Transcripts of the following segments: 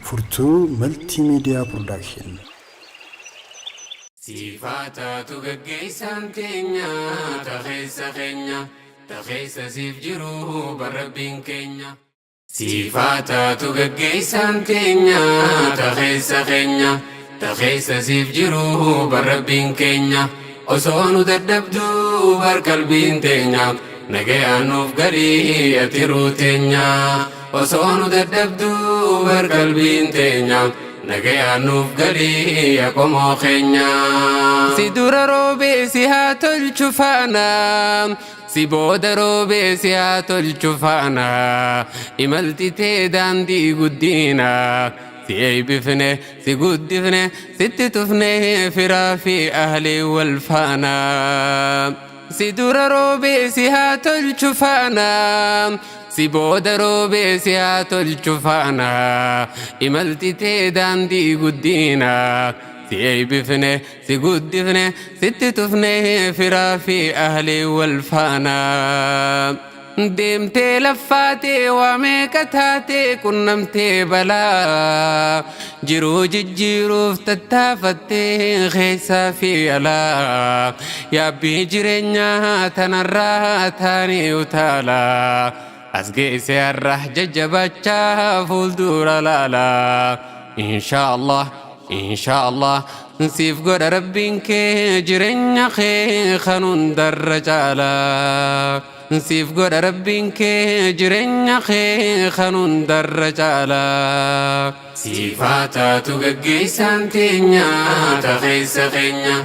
Furtuu Multimedia Production. Siif haa taatu gaggeessaan teenya ta keessa keenya ta keessa siif jiru bar Rabbiin keenya. Siif haa taatu gaggeessaan teenya ta keessa keenya ta keessa siif jiru bar Rabbiin keenya. Osoo nu dadhabduu bar qalbiin teenya nagayaan nuuf galii ati ruu teenya. Osoo nu dadhabduu bar qalbiin teenya Nagayaan nuuf galii ya qomoo keenya. Si dura roobee si haa tolchu faana Si booda roobee si haa tolchu faana Imalti tee daandii guddina Si eeybifne si guddifne sitti tufne firaa fi ahlii wal faana Si dura roobee si haa tolchu faana Si booda roobee si haa tolchu faana Imalti tee daandii guddina Si eeybifne si guddifne sitti tufne firaa fi ahlii wal faana Deemtee laffaatee waa meeqa taatee qunnamtee balaa Jiruu jijjiiruuf tattaafattee keessaa fi alaa Yaabbii jireenyaa tanarraa taanii utaalaa As geesse har'a jajjabaachaa fuuldura laalaa Inshaa Allah Inshaa Allah siif godha Rabbiin kee jireenya kee kan hundarra caalaa. Siif godha Rabbiin kee jireenya kee kan hundarra caalaa. Siif haa taatu gaggeessaan teenya ta keessa keenya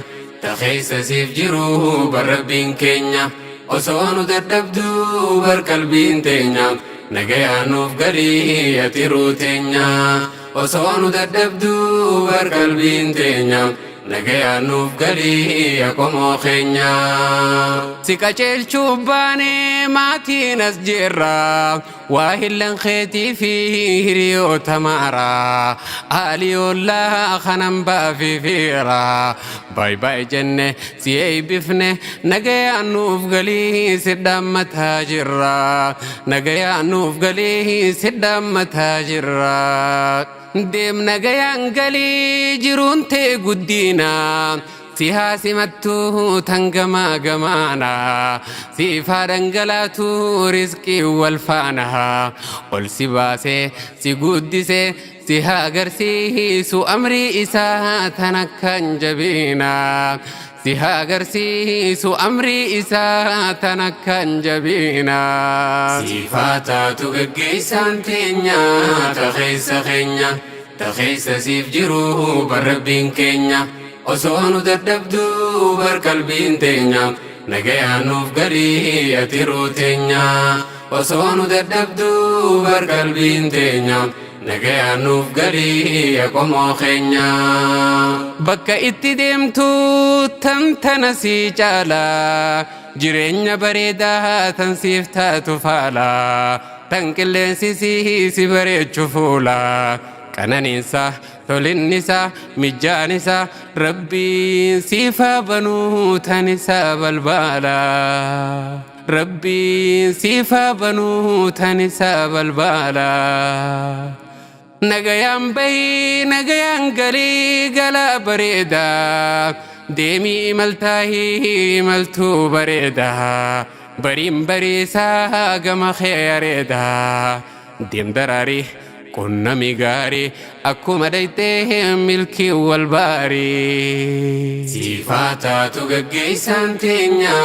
ta keessa siif jiru bar Rabbiin keenya osoo nu dadhabduu bar qalbiin teenya nagayaan nuuf galii ati ruu teenya Osoo nu dadhabduu bar qalbiin teenya nagayaan nuuf galii ya qomoo keenya. Si qaceelchuuf baanee maatiin as jirra waa hillan keetii fi hiriyoota maara aalii ollaa kanan baafi fiira baay baay jenne si eeybifne nagayaan nuuf galii si dhaammataa jirra nagayaan nuuf galii si dhaammataa jirra deem nagayaan galii jiruun tee guddina si haa simattuu tan gamaa gamaana siif haa dhangalaatu rizqii wal faana ol si baasee si guddisee Si haa agarsiisu amrii isaa tan akkaan jabiina. Si haa agarsiisu amrii isaa tan akkaan jabiina. Siif haa taatu gaggeessaan teenya ta keessa keenya ta keessa siif jiru bar Rabbiin keenya osoo nu dadhabduu bar qalbiin teenya nagayaan nuuf galii ati ruu teenya osoo nu dadhabduu bar qalbiin teenya Nagayaan nuuf galii ya qomoo keenya. Bakka itti deemtu tan tana sii caala jireenya bareedaa tan siif taatu faala tan qilleensi sii si bareechu fuula qananiinsa tolinni isaa mijjaan isaa rabbiin siif haa banuu tan isaa balbaala. Rabbiin siif haa banuu tan isaa balbaala. Nagayaan bahii nagayaan galii galaa bareeda. Deemii imaltaahii imaltuu bareeda. Bariin bariisaa gama kee areeda. Deem daraarii qunnami gaarii akkuma dhayxee milkii wal baarii. Siif haa taatu gaggeessaan teenya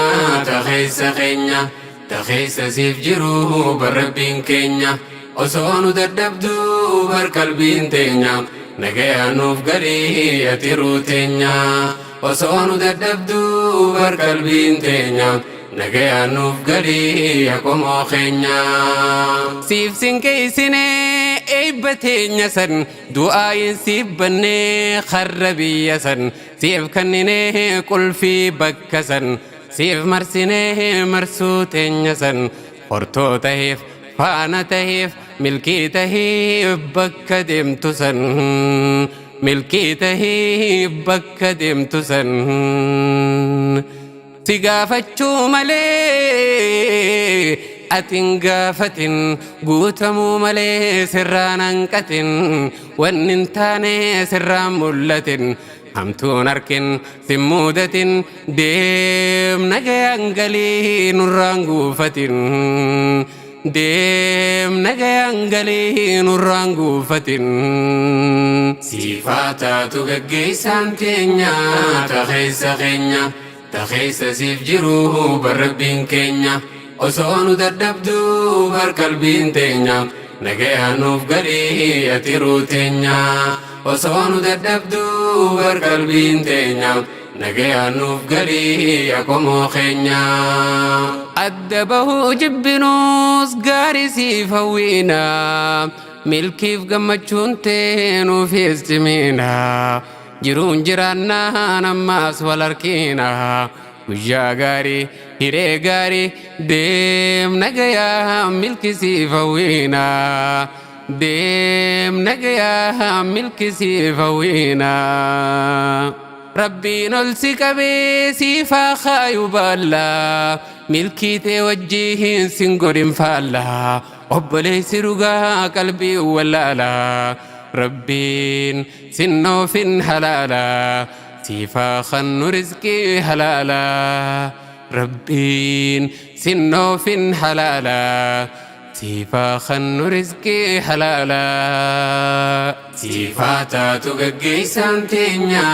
ta keessa keenya ta keessa siif jiru bar Rabbiin keenya osoo nu dadhabduu bar qalbiin teenya nagayaan nuuf galii ati ruu teenya osoo nu dadhabduu bar qalbiin teenya Nagayaan nuuf galii ya qomoo keenya. Siif sin keeysine eebba teenya san du'aayin siif bannee karra biyya san siif kanninee qulfii bakka san siif marsinee marsuu teenya san hortoo taheef faana taheef milkii taheef bakka deemtu san milkii taheef bakka deemtu san. Si gaafachuu malee Atin gaafatin guutamuu malee sirraan hanqatin, wanni hin taane sirraan mul'atin, hamtuun arkin sin muudatin. Deem nagayaan galii, nurraan guufatin. Deem nagayaan galii, nurraan guufatin. Siifaa taatu gaggeessaan teenya, ta keessa keenya, ta keessa siif jiru bar Rabbiin keenya. Osoo nu dadhabduu bar qalbiin teenya, nagayaan nuuf galii ati teenya. Osoo nu dadhabduu bar qalbiin teenya, nagayaan nuuf galii qomoo keenya. Adda bahuu jibbinuus gaarii siif hawwiina, milkiif gammachuun teenuufis cimiina. Jiruun jiraannaan ammaas wal harkiina. Guyyaa gaarii, hiree gaarii, deem nagayaa, milkisiif hawwiina. Deem nagayaa, milkisiif hawwiina. Rabbiin ol si qabee siifaa kaayu baallaa, milkii tee wajjiin sin godhin faallaa. Obboleessi dhugaa qalbii wallaalaa, Rabbiin sinnoofin halaalaa, siifaa kannu rizqii halaalaa. Rabbiin sinnoofin halaalaa, siifaa kannu rizqii halaalaa. Siifaa taatu gaggeessaan teenya,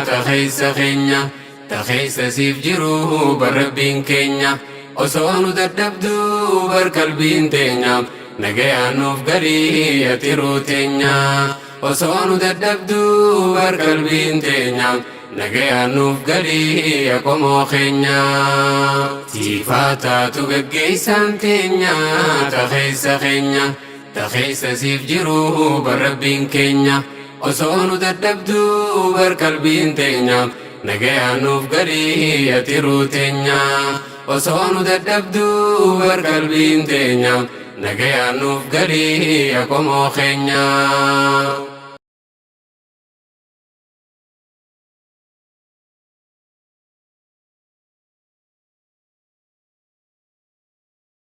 ta keessa keenya, ta keessa siif jiru bar Rabbiin keenya. Osoo nu dadhabduu bar qalbiin teenya, nagayaan nuuf galii ati teenya. Osoo nu dadhabduu bar qalbiin teenya, nagayaan nuuf galii qomoo keenya. Siifaa taatu gaggeessaan teenya, ta keessa keenya, ta keessa siif jiru bar Rabbiin keenya. Osoo nu dadhabduu bar qalbiin teenya, nagayaan nuuf galii ati teenya. Osoo nu dadhabduu bar qalbiin teenya, nagayaan nuuf galii qomoo keenya.